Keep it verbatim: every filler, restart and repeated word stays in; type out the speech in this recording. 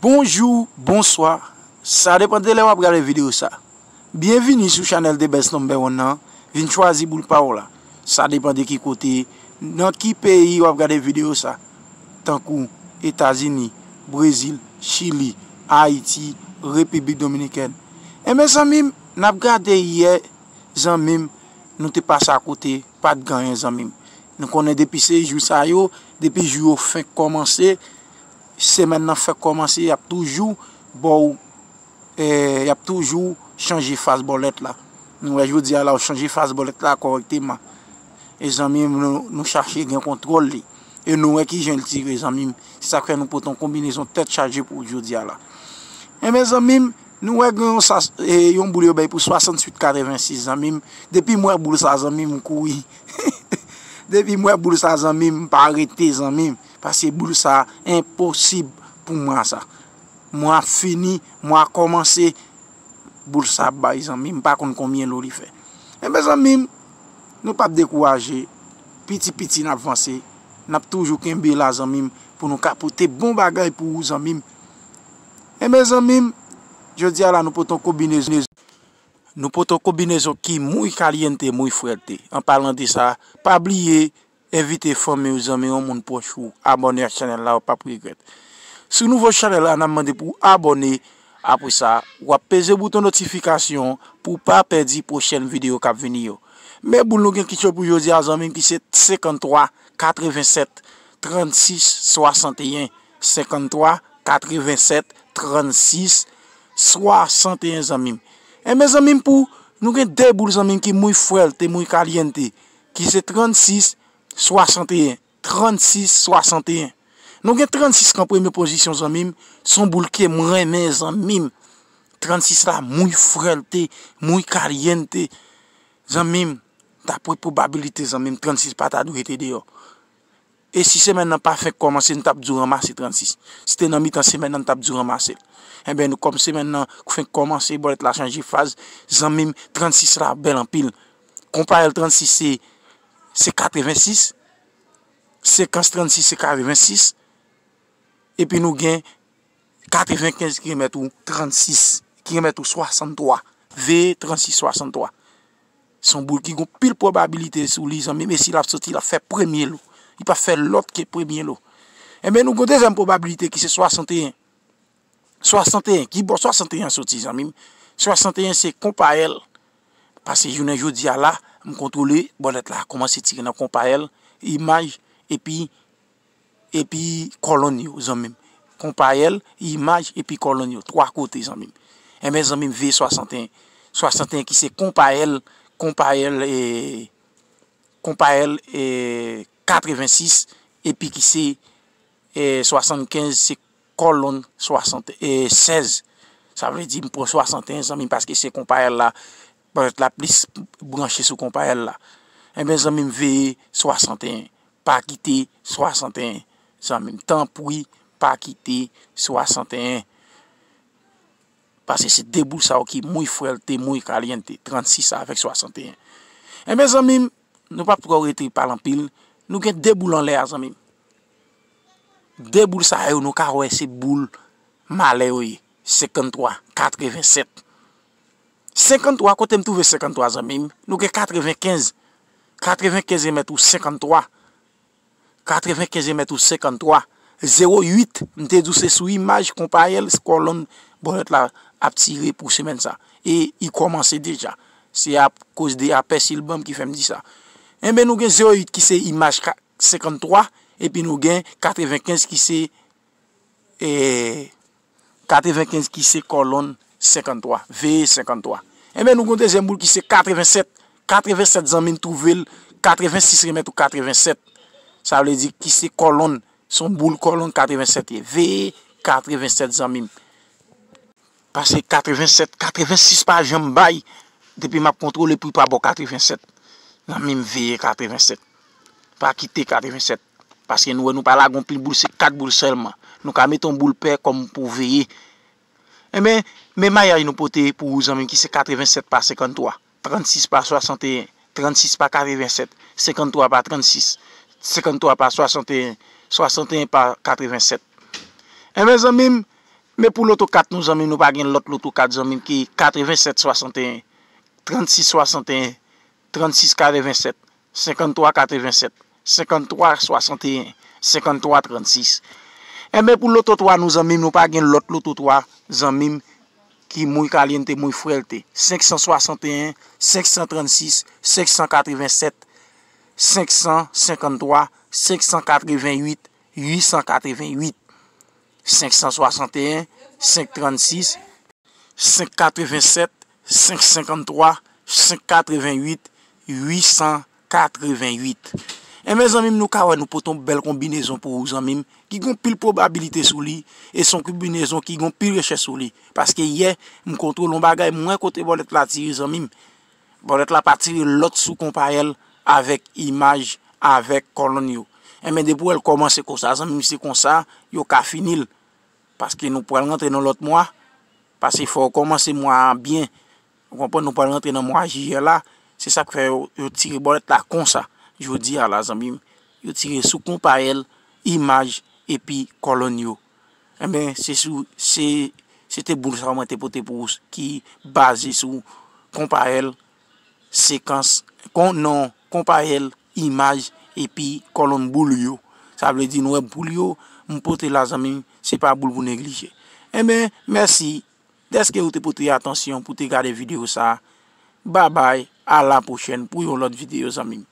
Bonjou, bonswa. Sa depann de lè w ap gade videyo sa. Byenvini sou chanèl The Best Number One nan. Vin chwazi boul pa w la. Sa depann de ki kote, nan ki peyi w ap gade videyo sa. Tankou Etazini, Brezil, Chili, Ayiti, Repiblik Dominikèn. Enben zanmi m, n ap gade yè, zanmi m, nou te pase akote, pa t gen anyen zanmi m. Nou konnen depi se jou sa yo, depi jou yo fenk kòmanse, semèn nan fenk kòmanse, y ap toujou ba w, eh, y ap toujou chanje fas bòlèt la. Nou wè jodi a la, yo chanje fas bòlèt la kòrèkteman. E zanmi m, nou, nou chache gen kontwòl li. E nou wè ki jan l tire, zanmi m. Se sa k fè nou pote yon konbinezon tèt chaje pou w jodi a la. Enben, zanmi m, nou wè gen yon, sa, e, yon boul yo bay pou swasanntuit katrevensis, zanmi m. Depi m wè boul sa, zanmi m, m kouri. Depi m wè boul sa, zanmi m, m pa rete, zanmi m. Paske boul sa, enposib pou mwen sa. Mwen ap fini, mwen ap kòmanse, boul sa ap bay, zanmi m, m pa konn konbyen lo li fè. Enben, zanmi m, nou p ap dekouraje. Piti piti n ap vanse. N ap toujou kenbe la, zanmi m, pou nou ka pote bon bagay pou ou, zanmi m. Enben, zanmi m, jodi a la, nou pote yon konbinezon. Nou pote yon konbinezon ki muy caliente, muy fuerte. An palan de sa, pa bliye, envite fanmi w, zanmi w, yon moun pwòch ou, abòne ak chanèl la, ou p ap regrèt. Si w nouvo chanèl la, n ap mande pou w abòne. Apre sa, w ap peze bouton notifikasyon pou w pa pèdi pwochèn videyo k ap vini yo. Men boul nou gen ki cho pou jodi a, zanmi m, ki se senkanntwa, katrevensèt, trannsis, swasanteyen. Senkanntwa, katrevensèt, trannsis, swasanteyen, zanmi m. Enben, zanmi m, pou nou gen de boul, zanmi m, ki muy fuerte, muy caliente, ki se trannsis, swasanteyen. Trannsis, swasanteyen. Nou gen trannsis k an premye pozisyon, zanmi m. Se yon boul ke m renmen, zanmi m. Trannsis la, muy fuerte, muy caliente. Zanmi m, dapre pwobabilite, zanmi m, trannsis pa ta dwe rete deyò. E si semèn nan pa fenk kòmanse, n t ap di w ranmase trannsis. Si te nan mitan semèn nan, n t ap di w ranmase l. Enben, nou, kòm semèn nan fenk kòmanse, bòlèt la chanje faz, zanmi m, trannsis la bèl anpil. Konpayèl trannsis se, se katrevensis. Sekans trannsis se katrevensis. Epi nou gen katrevenkenz ki remèt ou trannsis, ki remèt ou swasanntwa. Veye trannsis swasanntwa. Se yon boul ki gon pil pwobabilite sou li, zanmi m. E si l ap soti, l ap fè premye lo. Li p ap fè lòt ke premye lo. Enben, nou gon dezyèm pwobabilite ki se swasanteyen. Swasanteyen, ki bò swasanteyen soti, zanmi m? Swasanteyen se konpayèl. Paske jounen jodi a la, m kontwole, bòlèt la kòmanse tire nan konpayèl, imaj, epi, epi kòlonn yo, zanmi m. Konpayèl, imaj, epi kòlonn yo. Twa kote, zanmi m. Enben, zanmi m, veye swasanteyen. Swasanteyen ki se konpayèl, konpayèl, e, konpayèl, e, katrevensis, epi ki se, e, swasannkenz, se kòlonn swasant, e, sèz. Sa vle di, m pran swasanteyen, zanmi m, paske se konpayèl la, bòlèt la plis branche sou konpayèl la. Enben, zanmi m, veye swasanteyen. Pa kite swasanteyen, zanmi m. Tanpri, pa kite swasanteyen. Paske se de boul sa yo ki muy fuerte, muy caliente, trannsis avèk swasanteyen. Enben, zanmi m, nou p ap twò rete pale anpil. Nou gen de boul anlè a, zanmi m. De boul sa yo, nou ka wè se boul malè yo ye. Senkanntwa, katrevensèt. Senkanntwa, kote m twouve senkanntwa, zanmi m? Nou gen katrevenkenz. Katrevenkenz remèt ou senkanntwa. Katrevenkenz remèt ou senkanntwa. Zewo uit, m te di w se sou imaj konpayèl, kòlonn bòlèt la ap tire pou semèn sa. E li kòmanse deja. Se akoz de apèsi l ban m ki fè m di sa. Enben, nou gen zewo uit ki se imaj ka-, senkanntwa, epi nou gen katrevenkenz ki se, e, katrevenkenz ki se kòlonn senkanntwa, veye senkanntwa. Enben, nou gen yon dezyèm boul ki se katrevensèt. Katrevensèt, zanmi m, twouve l, katrevensis remèt ou katrevensèt. Sa vle di ki se kòlonn, se yon boul kòlonn katrevensèt ye. Veye katrevensèt, zanmi m. Paske katrevensèt, katrevensis pa janm bay. Depi m ap kontwole pri pa bò katrevensèt. Zanmi m, veye katrevensèt. Pa kite katrevensèt. Paske nou wè nou pa lage yon pil boul, se kat boul sèlman. Nou ka mete yon boul pè kòm pou veye. Enben, men mayaj nou pote pou ou, zanmi m, ki se katrevensèt pa senkanntwa, trannsis pa swasanteyen, trannsis pa katrevensèt, senkanntwa pa trannsis, senkanntwa pa swasanteyen, swasanteyen pa katrevensèt. Enben, zanmi m, Men pou loto kat nou, zanmi m, nou pa gen lòt loto kat, zanmi m, ki katrevennsèt swasanteyen, trannsis swasanteyen, trannsis katrevennsèt, senkanntwa katrevennsèt, senkanntwa swasanteyen, senkanntwa trannsis. Enben, pou loto twa nou, zanmi m, nou pa gen lòt loto twa, zanmi m, ki muy caliente, muy fuerte, senkswasanteyen, senksantransis, senksakatrevensèt, senk san senkanntwa, senk san katrevenwit, uit san katrevenwit, senkswasanteyen, senk trannsis, senk katrevensèt, senk senkanntwa, senk katrevenwit, uit san katrevenwit. Enben, zanmi m, nou ka wè nou pote yon bèl konbinezon pou ou, zanmi m, ki gen pil pwobabilite sou li, e se yon konbinezon ki gen pil richès sou li. Paske yè, m kontwole yon bagay, m wè kote bòlèt la tire, zanmi m. Bòlèt la pa tire lòt sou konpayèl avèk imaj, avèk kòlonn yo. Enben, depi w wè l kòmanse konsa, zanmi m, se konsa yo ka fini l. Paske nou pral rantre nan lòt mwa. Paske fò w kòmanse mwa a byen. Ou konprann, nou pral rantre nan mwa jiyè la. Se sa k fè yo, yo tire bòlèt la konsa. Jodi a la, zanmi m, yo tire sou konpayèl, imaj, epi kòlonn yo. Enben, se sou, se, se te boul sa mwen te pote pou ou ki baze sou konpayèl, sekans, kon, non, konpayèl, imaj, epi kòlonn boul yo. Sa vle di nou wè boul yo, m pote la, zanmi m, se pa boul pou neglije. Enben, mèsi dèske ou te pote atansyon pou te gade videyo sa. Babay, a la pwochèn pou yon lòt videyo, zanmi m.